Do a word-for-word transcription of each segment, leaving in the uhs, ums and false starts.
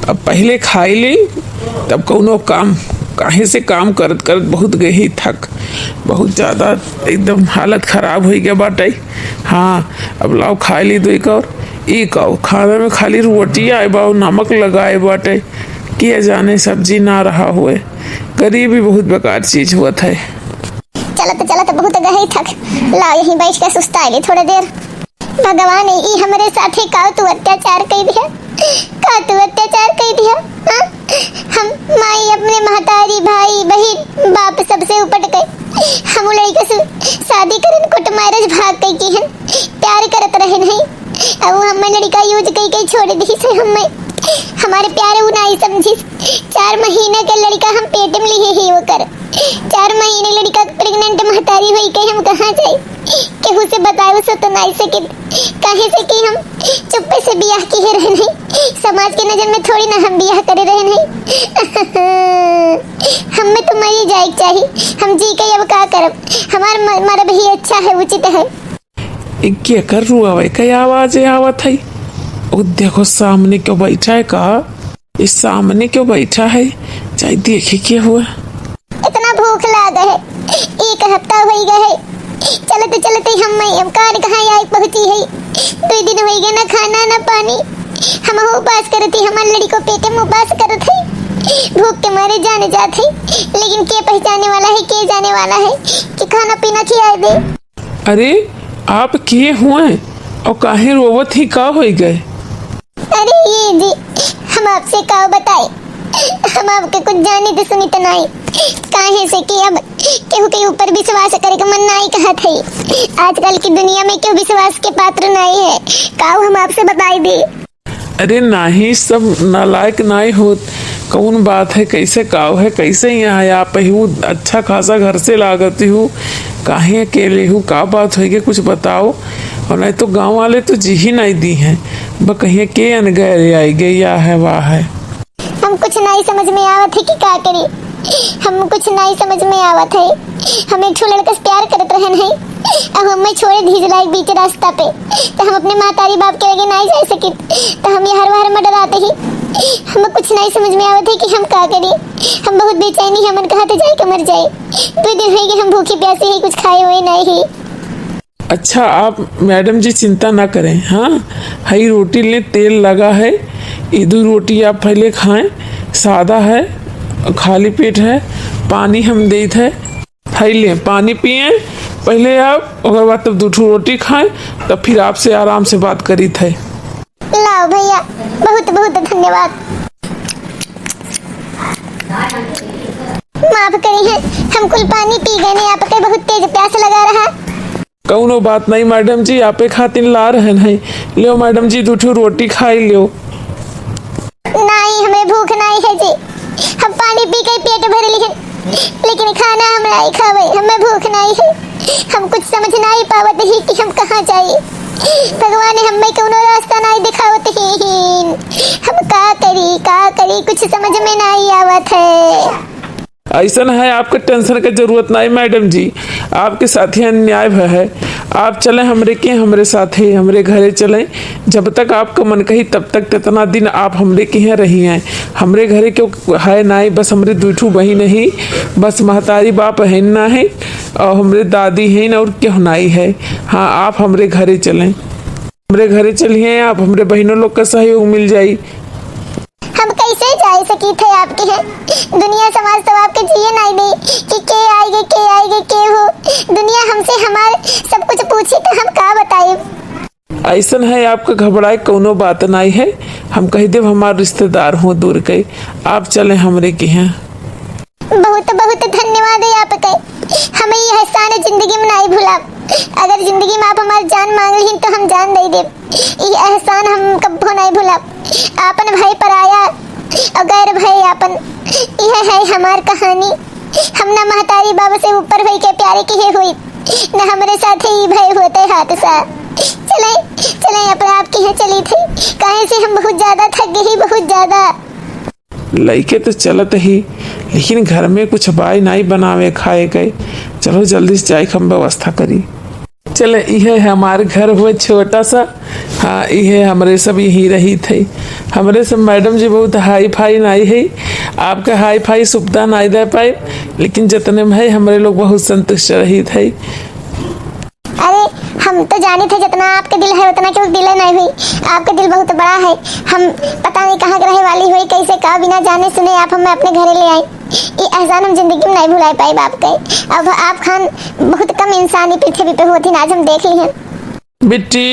अब पहिले खाई ली, तब कउनो काम, काहे से काम करत करत बहुत गई थक, बहुत ज्यादा एकदम हालत खराब होइ गया बाटे। हाँ, अब लाओ खाई ली दो एक और। ई काओ, खाना में खाली रोटी आए बा और नमक लगाए बाटे, के जाने सब्जी ना रहा हुए। गरीबी बहुत बेकार चीज हुआ था। चलत चलत बहुत गई थक, लाओ यहीं बैठ के सुस्ता ले थोड़े देर। भगवान, ई हमरे साथे का तू अत्याचार कई दिया, का तू अत्याचार कई दिया, हाँ? हम माई अपने महतारी, भाई, बहिन, बाप सबसे उपट गए। हम उ लड़के से शादी करन, कोर्ट मैरिज भाग गई की हन, प्यार करत रहे नहीं। अब वो हमें लड़का यूज कई के छोड़ दी से हमें, हमारे प्यार वो नहीं समझी। चार महीने के लड़का हम पेट में लिए ही वो कर, चार महीने लड़का प्रेग्नेंट महतारी हुई के हम कहाँ जाए? केहू से बताए सो तो नहीं सके, काहे से कि हम चुप्पे से बियाह किहे रहे नहीं। समाज के नजर में थोड़ी ना हम बियाह करे रहे नहीं। हमें तो मरी जाए के चाही, हम जी के अब का करब? हमार म-, मरब ही अच्छा है, उचित है। ई केकर रुआवे के आवाज आवत है? ओ देखो, सामने क्यों बैठा है का? ई सामने क्यों बैठा है? जाई देखी के हुआ। इतना भूख लाग है, एक हफ्ता होई गए है, चलते चलते हम, हम कान कहाँ आए पहुँची है। दो दिन होई गए, ना खाना ना पानी, हम उपास करती, हमार लड़को पेटे में उपास करत है, भूख के मारे जाने जात है। लेकिन के पहचाने वाला है, के जाने वाला है कि खाना पीना खियाए दे। अरे, आप के हुए और काहे रोवत ही, का होई गए? अरे ये जी, हम आपसे का बताए, हम आपके कुछ जानित सुनित नाई, काहे से कि अब केहू के ऊपर विश्वास करे के मन नाई कहत है। आजकल की दुनिया में केहू विश्वास के पात्र नाई है, का हम आपसे बताई दे? अरे नाही, सब नालायक नाई होत। कौन बात है, कैसे काव है, कैसे यहाँ है आप? हूँ अच्छा खासा घर से लागत हूँ, काहे अकेले हूँ, का बात होई के कुछ बताओ, और नहीं तो गाँव वाले तो जी ही नहीं दी हैं। ब कहिए के अनगैर आई गई, या है वाह है। हम कुछ नहीं समझ में आवत है कि का करी, हम कुछ नहीं समझ में आवत है। हम एक ठो लड़का से प्यार करत रहन है, अब हमें छोड़े धीज लायक बीच रास्ता पे, तो हम अपने महतारी बाप के लगे नहीं जा सकित, तो हम यहाँ बाहर में डराते ही हमें कुछ नहीं समझ में आवत है कि हम का करी। हम बहुत बेचैनी है, मन कहते जाए कि मर जाए। दो दिन हो गए हम भूखे प्यासे ही, कुछ खाए हुए नहीं है। अच्छा, आप मैडम जी चिंता ना करें। हाँ, हई रोटी लें, तेल लगा है, ये दो रोटी आप पहले खाएं, सादा है, खाली पेट है, पानी हम देत है, हई लें, पानी पिए पहले आप, ओकर बाद तब दो ठो रोटी खाएं, तब फिर आपसे आराम से बात करीत है। लाओ भैया, बहुत बहुत धन्यवाद। माफ करी है, हम कुल पानी पी गए ने, आपके बहुत तेज प्यास लगा रहा। कौनो बात नहीं मैडम जी, आपे खातिर ला रहन है। लियो मैडम जी, दू ठो रोटी खाई लियो। नहीं, हमें भूख नहीं है जी, हम पानी पी के पेट भर लिहन, लेकिन खाना हम नहीं खावे, हमें भूख नहीं है। हम कुछ समझ नहीं पावत ही कि हम कहाँ जाई। भगवान हमें कौनो रास्ता नहीं दिखावत ही। हम का करी, का करी, कुछ समझ में नहीं आवत है। ऐसन है, आपके टेंशन के जरूरत नहीं मैडम जी, आपके साथ ही अन्याय भय है। आप चलें हमरे के, हमरे साथे, हमरे घरे चलें। जब तक आपका मन कही तब तक, कितना दिन आप हमरे के यहाँ रही हैं। हमरे घरे क्यों है नहीं, बस हमरे दू ठू बहिन ही, बस महतारी बाप है ना है, और हमरे दादी हैं और क्यों नहीं है। हाँ, आप हमरे घरे चलें, हमरे घरे चलिए, आप हमरे बहिनों लोग का सहयोग मिल जाई। हम कैसे जा सकी थे आपके हैं? दुनिया समाज तो आपके जिए नहीं दे कि के आएगे, के आएगे, के हो। दुनिया हमसे हमार सब कुछ पूछी तो हम का बताई? ऐसन है, आपका घबराए कौनो बात नहीं है। हम कह देब हमार रिश्तेदार हो दूर के, आप चलें हमरे के हैं। बहुत बहुत धन्यवाद है आपके, हम ये एहसान जिंदगी में नहीं भूलब। अगर जिंदगी में आप हमार जान मांग ली तो हम जान दे देब। ई एहसान हम कब्बो नहीं भूलब। आपन भाई पराया और गैर भाई आपन, यह है हमार कहानी। हम ना महतारी बाबा से ऊपर होई के प्यारे किहे हुई, न हमरे साथे ई भय होते हादसा। चले, चले अपने आप के यहाँ चली थी, काहे से हम बहुत ज्यादा थक गई, बहुत ज्यादा। लइके तो चलत ही, लेकिन घर में कुछ बाय नाई बनावे खाए के। चलो जल्दी से जाए के हम व्यवस्था करी। चले, इहे हमार घर हुए छोटा सा। हाँ, इहे हमरे सब यहीं रहित है। हमरे सब मैडम जी बहुत हाई फाई नाई है, आपके हाई फाई सुविधा नाई दे पाए, लेकिन जितने में है हमरे लोग बहुत संतुष्ट रहित है। अरे, हम तो जानित है जितना आपके दिल है उतना केहू दिले नाई हुई। आपके दिल बहुत बड़ा है। हम पता नहीं कहाँ के रहे वाली हुई, कैसे का बिना जाने सुने आप हमें अपने घरे ले आई। ये एहसान हम जिंदगी में नाई भुलाए पाए बाप के। अब आप खान बहुत कम इंसान ई पृथ्वी पे होथिन, आज हम देख लिहन। बिट्टी,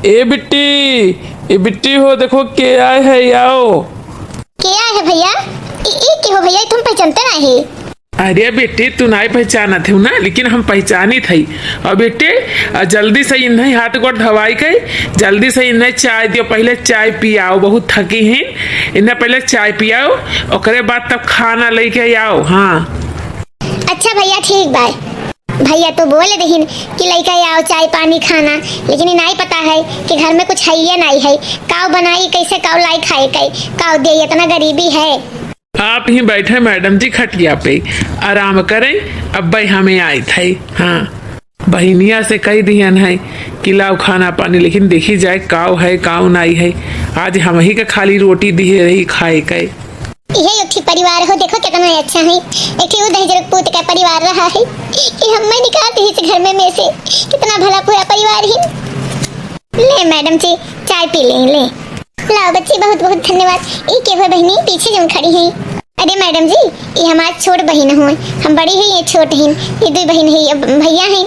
ए बिट्टी, ए बिट्टी हो, देखो के आए है, आओ। के आए है भैया? ई, ई के हो भैया? ई तुम पहचानते नाई है। अरे बेटी, तू नाई पहचानत हो ना, लेकिन हम पहचानित है। और बेटे, आ, जल्दी से इन्हें हाथ गोड़ धवाई के, जल्दी से इन्हें चाय दियो, पहले चाय पियाओ, बहुत थकी हैं, इन्हें पहले चाय पियाओ, ओकरे बाद तब खाना लेके आओ। हाँ। अच्छा भैया, ठीक बाय। भैया तो बोल रहीन कि लइका आओ चाय पानी खाना, लेकिन ई नाई पता है कि घर में कुछ है या नाई है, काव बनाई, कैसे काव लाई खाए के, काव दे, इतना गरीबी है। आप ही बैठे मैडम जी खटिया पे, आराम करें, अब भाई हमें आए थे। हाँ, बहिनिया से कह दिहन है कि लाओ खाना पानी, लेकिन देखी जाए काव है काव नाई है। आज हम ही के खाली रोटी दिहे रही खाए के। इहे एक ठे परिवार हो, देखो कितना अच्छा है। एक ठे उ दहिजर पूत का परिवार रहा है कि हमें निकाल दी इस घर में, में से कितना भला पूरा परिवार ही। ले मैडम जी, चाय पी ले, ले। लाओ बच्ची, बहुत बहुत धन्यवाद। ई के हो बहिनी, पीछे जौन खड़ी हैं? अरे मैडम जी, ई हमार छोट बहिन हो, हम बड़ी है, ये छोट हैं, ये दुई बहिन है, अब भैया हैं,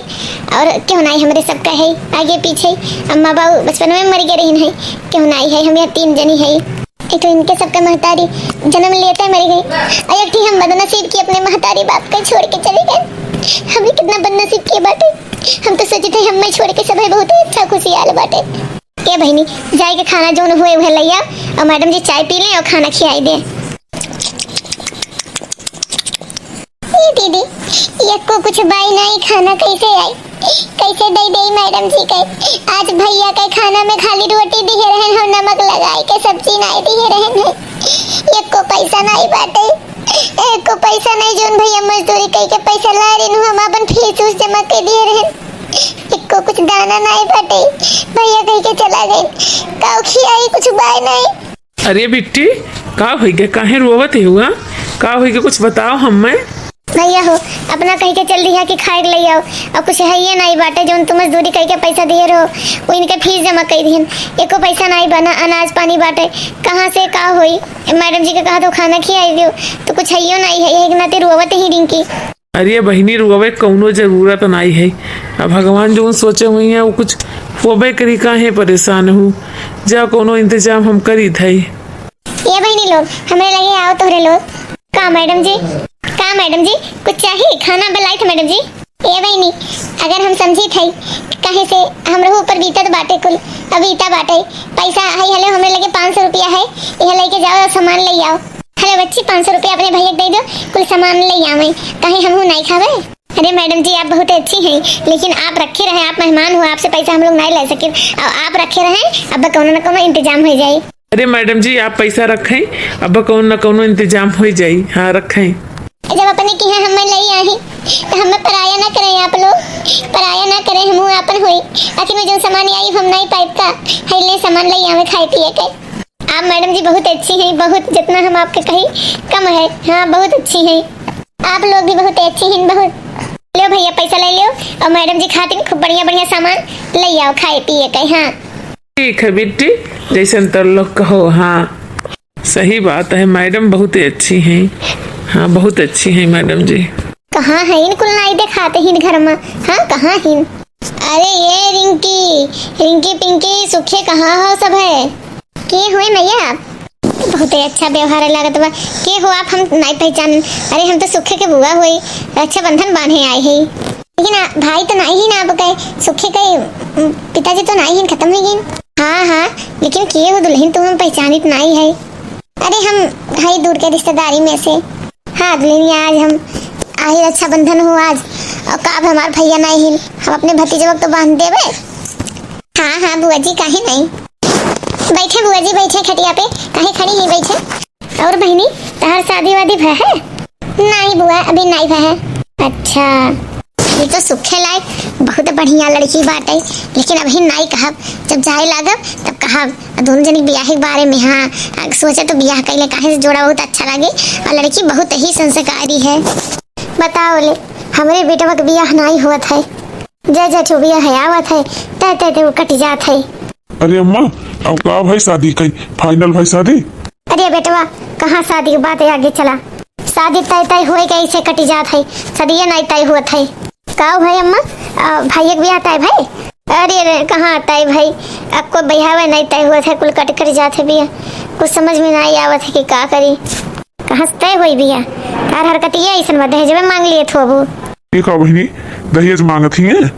और केहू नाई हमरे सबका है आगे पीछे। अम्मा बाबू बचपन में मर गए रहिन है, केहू नाई है, हम यहाँ तीन जनी है। एक तो इनके सबका महतारी जन्म लेते मर गई, और एक ठे हम बदनसीब की अपने महतारी बाप के छोड़ के चले गए। हम भी कितना बदनसीब के बाटे, हम तो सोचे थे हमें छोड़ के सब है बहुत अच्छा खुशियाल बाटे। ए बहिनी, जाए के खाना जौन हुए उहे लइया, और मैडम जी चाय पी लें और खाना खियाई दे। ए दीदी, एको कुछ बाई नाई, खाना कैसे आई, कैसे दे दे मैडम जी के? आज भैया के खाना में खाली रोटी दिए रहन, हम नमक लगाए के सब्जी नाई दिए रहन है। एको पैसा नाई बाटे, एको पैसा नाई। जौन भैया मजदूरी कई के पैसा लाए रहन, हम अपन फीस उस जमा कर दिए रहन। एको कुछ दाना नाई बाटे, भैया कह के चला गए। काव खियाई, कुछ बाय नाई। अरे बिट्टी, का होई गए, काहे रोवत है हुआ? का होई गए, कुछ बताओ हमें। भैया हो, अपना कह के चल दिया कि खाए के ले आओ, और कुछ है ये नाई बाटे, जौन तुम मजदूरी कह के पैसा दिए रहो, वो इनके फीस जमा कर दिहन। एको पैसा नाई बना, अनाज पानी बाटे, कहाँ से का होई? मैडम जी के कहा तो खाना खियाई दियो, तो कुछ है यो नाई है, यही के नाते रोवत ही रिंकी। अरे बहिनी, रोवे कौनो जरूरत नाई है। अब भगवान जौन सोचे हुई हैं, वो कुछ होबे करी, काहे परेशान हूँ? जा, कौनो इंतजाम हम करी थे। ए बहिनी लोग, हमरे लगे आओ तोहरे लोग। का मैडम जी, का मैडम जी, कुछ चाहिए? खाना बनाई थे मैडम जी। ए बहिनी, अगर हम समझी थे, काहे से हमरो ऊपर बीतत बाटे कुल, अब बीता बाटे। पैसा आई हले हमरे लगे पाँच सौ रुपया है, यह लेके जाओ और सामान ले आओ। हेलो बच्ची, पाँच सौ रुपया अपने भैया के दे दो, कुल सामान ले आवे, काहे हमहू नाई खावे। अरे मैडम जी, आप बहुत अच्छी हैं, लेकिन आप रखे रहे, आप मेहमान हो, आपसे पैसा हम लोग नाई ले सके, और आप रखे रहे, अब कौनो न कौनो इंतजाम हो जाए। अरे मैडम जी, आप पैसा रखें, अब कौनो न कौनो इंतजाम हो जाए। हाँ, रखें। जब अपने के यहाँ हमें ले आई, तो हमें पराया ना करें आप लोग, पराया ना करें, हमहू आपन होई। आखिर में जो सामान आई, हम नाई पाइब का, है ले सामान ले आवे खाए पिए के। आप मैडम जी बहुत अच्छी हैं, बहुत, जितना हम आपके कही कम है। हाँ, बहुत अच्छी हैं। आप लोग भी बहुत अच्छी हैं, बहुत। लो भैया, पैसा ले लो और मैडम जी खातिर खूब बढ़िया बढ़िया सामान ले आओ खाए पिए के। हाँ। ठीक है बिट्टी, जैसन तो लोग कहो। हाँ, सही बात है, मैडम बहुत ही अच्छी हैं। हाँ, बहुत अच्छी हैं मैडम जी। कहाँ है इनकुल नाई देखाते हिन घर में? हाँ, कहाँ हिन? अरे ये रिंकी, रिंकी पिंकी, सुखे कहाँ हो सब है? के हुए मैया आप? बहुत ही अच्छा व्यवहार लागत बा। के हो आप? हम नाई पहचान। अरे हम तो सुखे के बुआ हुई, रक्षाबंधन बांधे आए हैं। लेकिन आ, भाई तो नाई ही ना आपके, सुखे के उम, पिताजी तो नाई ही खत्म हो गए। हाँ हाँ, लेकिन के हो दुल्हन, तुम हम पहचानित नाई है। अरे हम भाई दूर के रिश्तेदारी में से। हाँ दुल्हनिया, आज हम आही रक्षाबंधन हो आज, और का अब हमार भैया नाई हिन, हम अपने भतीजवा के तो बांध देबे। हाँ हाँ बुआ जी, काहे नहीं। बैठे बुआ जी, बैठे खटिया पे, काहे खड़ी ही, बैठे। और बहिनी, तहार शादी वादी भय है? नहीं बुआ, अभी नहीं भय है। अच्छा। ई तो सुखे लायक बहुत बढ़िया लड़की बाटे, लेकिन अबहिन नाई कहब, जब जाए लागब तब कहब। आ दोनों जनी के बियाह के बारे में, हाँ, आ, सोचे तो बियाह कइले, काहे से जोड़ा बहुत अच्छा लागे, और लड़की बहुत ही संस्कारी है। बताओ ले, हमरे बेटवा के बियाह नाई होत है, जय जय ठो बियाह है आवत है, तय तय तय वो कट जात है। अरे अम्मा, अब का भाई शादी कई, final भाई शादी? अरे बेटवा, कहाँ शादी के बात है, आगे चला। शादी तय तय होए के ऐसे कटी जात है, शादिये नाई तय होत है। का भाई अम्मा, आ, भाई एक बियाह तय भाई? अरे रे, कहाँ तय भाई, अब कोई बियाह नाई तय होत है, कुल कट कट जात है बियाह। कुछ समझ में नाई आवत है कि का करी। कहाँ से तय होई बियाह? तार हरकतिया ऐसन बा, दहेजवे मांग लिए थोबू। ये का बहिनी, दहेज मांगत ही है?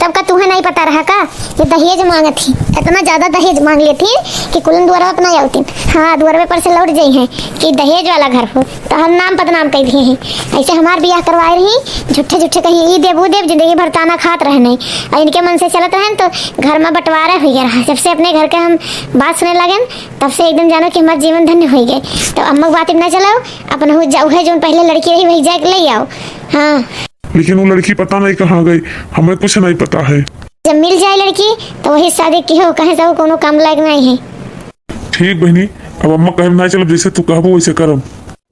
तब का तुहे नाई पता रहा का, ये दहेज मांगत ही? इतना ज्यादा दहेज मांग लेती है कि कुलन दुआरवा अपना आवतीन। हाँ, दुआरवे पर से लौट जाई हैं कि दहेज वाला घर हो, तो हम नाम बदनाम कर दिए हैं। ऐसे हमार बियाह करवाए रही, झूठे झूठे कहीं ई देब, ऊ देब, जिंदगी भर ताना खात रहने। और इनके मन से चलत रहन तो घर में बंटवारा हुई रहा। जब से अपने घर के हम बात सुने लगन, तब से एकदम जानो कि हमार जीवन धन्य हुई गए। तो अम्मा के बात में ना चलाओ, अपना हो जाओ, है जोन पहले लड़की रही वही जाके ले आओ। हाँ। लेकिन वो लड़की पता नहीं कहाँ गई, हमें कुछ नहीं पता है। जब मिल जाए लड़की तो वही शादी की हो, कहे से वो कोनो काम लायक नहीं है। ठीक बहिनी, अब अम्मा कहे ना चलब, जैसे तू कहबो वैसे करब।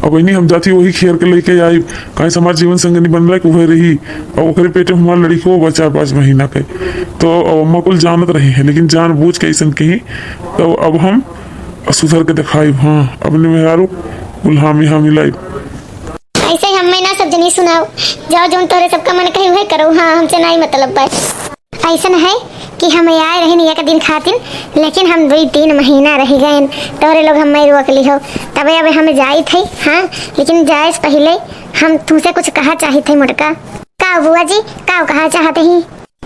अब बहिनी हम जाती वही खेर के लेके आई, कहे से हमार जीवन संगनी बन रहा है, उहे रही। अब ओकरे पेट में हमार लड़को बा चार पाँच महीना के, तो अब अम्मा कुल जानत रही है, लेकिन जान बूझ के ऐसन कही, तो अब हम सुधर के दिखाई। हाँ, अपने मेहरारू कुल हामी हामी लाई। ऐसे हमें ना सब जनी सुनाओ, जाओ जोन तोहरे सबका मन कही उहे करो। हाँ, हमसे नाई मतलब बा। ऐसन है कि हम आए रहन एक दिन खातिर, लेकिन हम दुई तीन महीना रह गए, तोहरे लोग हमें रोक ली हो, तबे अब हम जाइत है। हाँ, लेकिन जाए से पहले हम तुमसे कुछ कहा चाहित है मोटका। का बुआ जी, का कहा चाहते ही?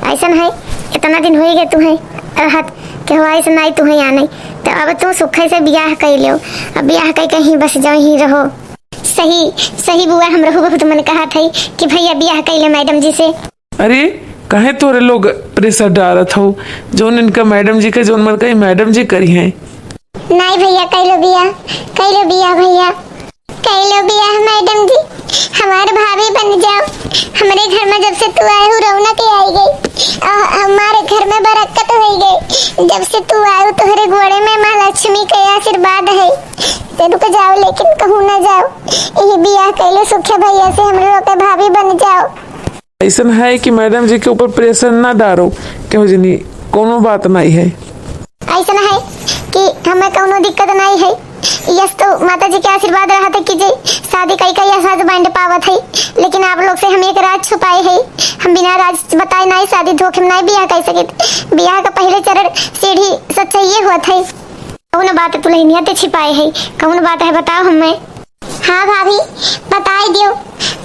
ऐसन है, इतना दिन होई गए तुहे रहत, केहू ऐसे नाई तुहे आने, तो अब तू सुखे से बियाह कई लो, अब बियाह कई कहीं बस जाओ ही रहो। सही, सही बुआ, हम रहू बहुत मन कहा था कि भैया बियाह कई ले मैडम जी से। अरे, काहे तोरे लोग pressure डारत हो? जौन इनका मैडम जी के जौन मन कही मैडम जी करी हैं। नाई भैया, कई लो बियाह, कई लो बियाह भैया, कई लो बियाह मैडम जी, हमार भाभी बन जाओ। हमरे घर में जब से तू आए हो रौनक आई गई, आ, हमारे घर में बरकत हो गई। जब से तू आए हो तोहरे गोड़े में माँ लक्ष्मी के आशीर्वाद है। तो रुक जाओ लेकिन कहूँ ना जाओ, यही बियाह कई लो सुखे भैया से, हम लोग के भाभी बन जाओ। ऐसन है कि मैडम जी के ऊपर pressure ना डारो, केहू जनी, कोनो बात नहीं है। ऐसन है कि हमें कोनो दिक्कत नहीं है। यस तो माता जी के आशीर्वाद रहत है कि जे शादी कई कई हस्बैंड पावत है, लेकिन आप लोग से हम एक राज छुपाए है। हम बिना राज बताए नहीं शादी धोखे में नहीं बियाह कर सके। बियाह का पहले चरण सीढ़ी सच्चाई होत है। कौन बात दुल्हनिया ते छिपाए है, कौन बात है बताओ हमें। हाँ भाभी, बताई दियो,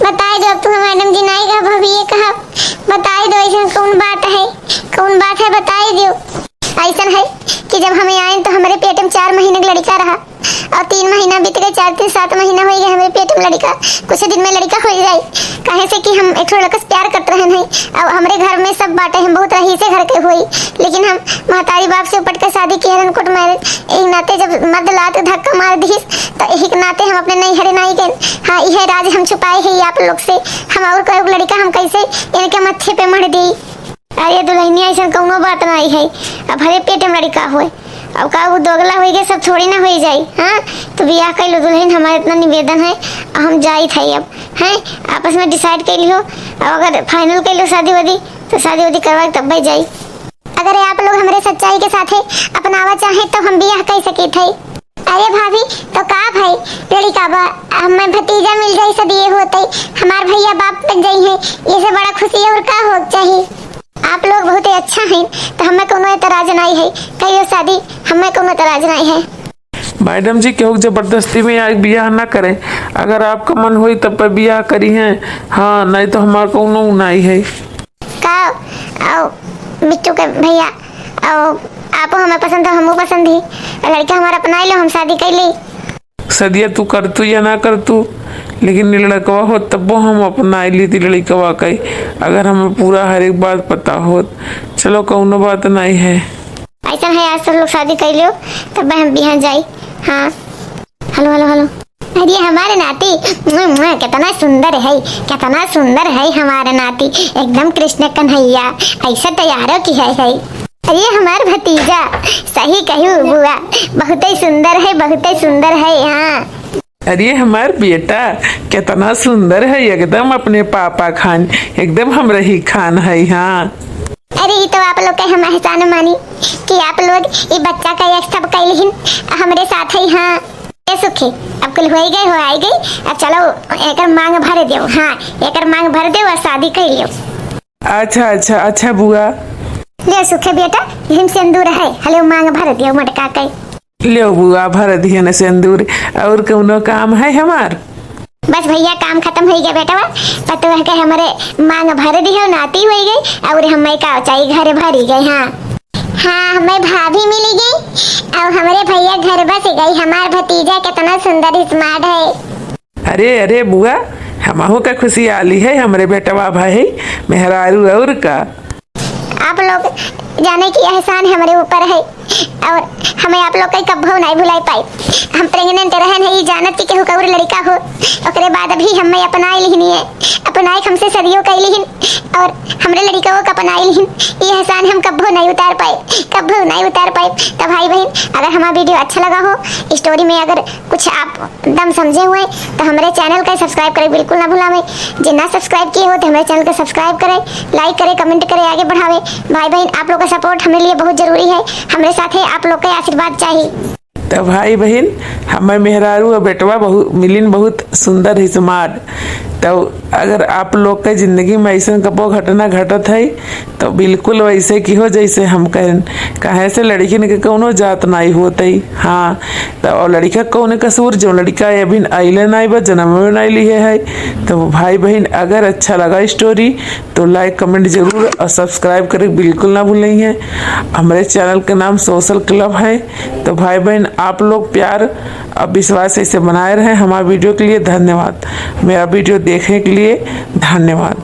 बताई दियो, अब तुम मैडम जी नहीं कहा, भाभी ये कहा, बताई दो, ऐसा कौन बात है, कौन बात है, बताई दियो। ऐसा है कि जब हमें आए तो हमारे पेट में चार महीने का लड़का रहा और तीन महीना बीत गए, चार तीन सात महीना हो गए हमारे पेट में लड़का, कुछ दिन में लड़का हो जाए, काहे से कि हम एक ठो लड़का से प्यार करते रहन है। अब हमरे घर में सब बाटे, हम बहुत रईसे घर के हुई, लेकिन हम महतारी बाप से उपट के शादी किए रहन, कोर्ट मैरिज। एक नाते जब मर्द लात के धक्का मार दिस, तो एक नाते हम अपने नैहरे नहीं गए। हाँ, यह राज हम छुपाए है आप लोग से। हम और कोई लड़का हम कैसे इनके माथे पे मढ़ दी? अरे दुल्हनिया, ऐसा कौनो बात नहीं है। अब हरे पेट में लड़का होए, अब का वो दोगला होई गए, सब थोड़ी ना होई जाई। हाँ, तो बियाह कर लो दुल्हन, हमारा इतना निवेदन है। अब हम जाई था अब, हैं, आपस में डिसाइड कर लियो। अब अगर फाइनल कर लो शादी वादी, तो शादी वादी करवा के तब भाई जाई। अगर आप लोग हमरे सच्चाई के साथे अपनावा चाहे तो हम बियाह कर सके थे। अरे भाभी, तो का भाई, लड़का बा, हमें भतीजा मिल जाई, सदिये होते हमार भैया बाप बन जाई है, ये से बड़ा खुशी और का हो चाहिए? आप लोग बहुत ही अच्छा हैं, तो हमें कोनो एतराज नहीं है, कहियो शादी, हमें कोनो एतराज नहीं है। मैडम जी, केहू के जबरदस्ती में आज बियाह ना करें, अगर आपका मन होई तब पे बियाह करी हैं, हाँ, नहीं तो हमार कोनो नहीं है। का, आओ, बिट्टू के भैया, आओ, आपो हमें पसंद हो, हमहू पसंद ही। लड़का हमारा अपनाई लो, हम शादी कर ली। सदिया, तू करतू या ना करतू, लेकिन ये लड़कवा होत तब्बो हम अपनाई लीती लड़कवा के, अगर हमें पूरा हर एक बात पता होत। चलो, कौनो बात नहीं है। ऐसा है, आज सब लोग शादी कर लियो, तब हम बिहान जाई। हाँ, हेलो, हेलो, हेलो। अरे हमार नाती, मुआ, मुआ, कितना सुंदर है, कितना सुंदर है हमार नाती, एकदम कृष्ण कन्हैया, ऐसा तैयारो की है, है। अरे हमार भतीजा, सही कहू बुआ, बहुते सुंदर है, बहुते सुंदर है, हाँ। अरे हमार बेटा, कितना सुंदर है, एकदम अपने पापा खान, एकदम हमरे ही खान है, हाँ। अरे ई तो आप लोग के हम एहसान मानी कि आप लोग ई बच्चा का ये सब कैलिहिन हमरे साथ है, हाँ। ए सुखी, अब कुल होई गए, हो आई गई, अब चलो एकर मांग भर देव, हाँ, एकर मांग भर देव और शादी कर लियो। अच्छा, अच्छा, अच्छा बुआ। ले सुखे बेटा, यही में सिंदूर है, हले मांग भर देव मटका के। ल्यो बुआ, भर दिहन सिंदूर, और कौनो काम है हमार? बस भैया, काम खत्म होई गया बेटवा, पतोह के हमरे मांग भर दिहो, नाती होई गई, और हमें का चाही, घर भरी गए। हाँ, हाँ, हमें भाभी मिली गई, और हमरे भैया घर बस गई। हमार भतीजा कितना सुंदर smart है। अरे, अरे बुआ, हमहू का खुशी आली है, हमरे बेटवा भाई मेहरारू और का। आप लोग जाने कि एहसान हमरे ऊपर है और हमें आप लोग कई कब्बो नहीं भुलाई पाई। हम pregnant रहन है, ई जानत कि केहू कौर लड़का हो, ओकरे बाद भी हमें अपनाई लिहनी है, अपनाई हमसे सदियों कई लिहिन और हमरे लड़िकवो का अपनाई लिहिन। ई एहसान हम कब्बो नहीं उतार पाए, कब्बो नहीं उतार पाए। तो भाई बहन, अगर हमारा video अच्छा लगा हो, story में अगर कुछ आप दम समझे हुए तो हमरे channel का subscribe करे बिल्कुल ना भुलावे। जे ना subscribe किए हो तो हमरे channel का subscribe करे, like करे, comment करे, आगे बढ़ावे। भाई बहन, आप लोग का support हमरे लिए बहुत जरूरी है, हमरे साथे आप लोग का आशीर्वाद चाहिए। तो भाई बहन, हमें मेहरारू और बेटवा बहुत मिलिन, बहुत सुंदर है, smart। तो अगर आप लोग के जिंदगी में ऐसन कबो घटना घटत है तो बिल्कुल वैसे की हो जैसे हम कहन, काहे से लड़किन के कौनो जात नाई होत है। हाँ, तो और लड़का कौन कसूर, जो लड़का अभी अइले नाई बा, जन्म में नाई लिए है। तो भाई बहन, अगर अच्छा लगा story तो like comment जरूर और subscribe करे बिल्कुल ना भूलें हैं। हमरे channel के नाम Social Club है। तो भाई बहन, आप लोग प्यार और विश्वास ऐसे बनाए रहें हमारे video के लिए। धन्यवाद, मेरा video देखने के लिए धन्यवाद।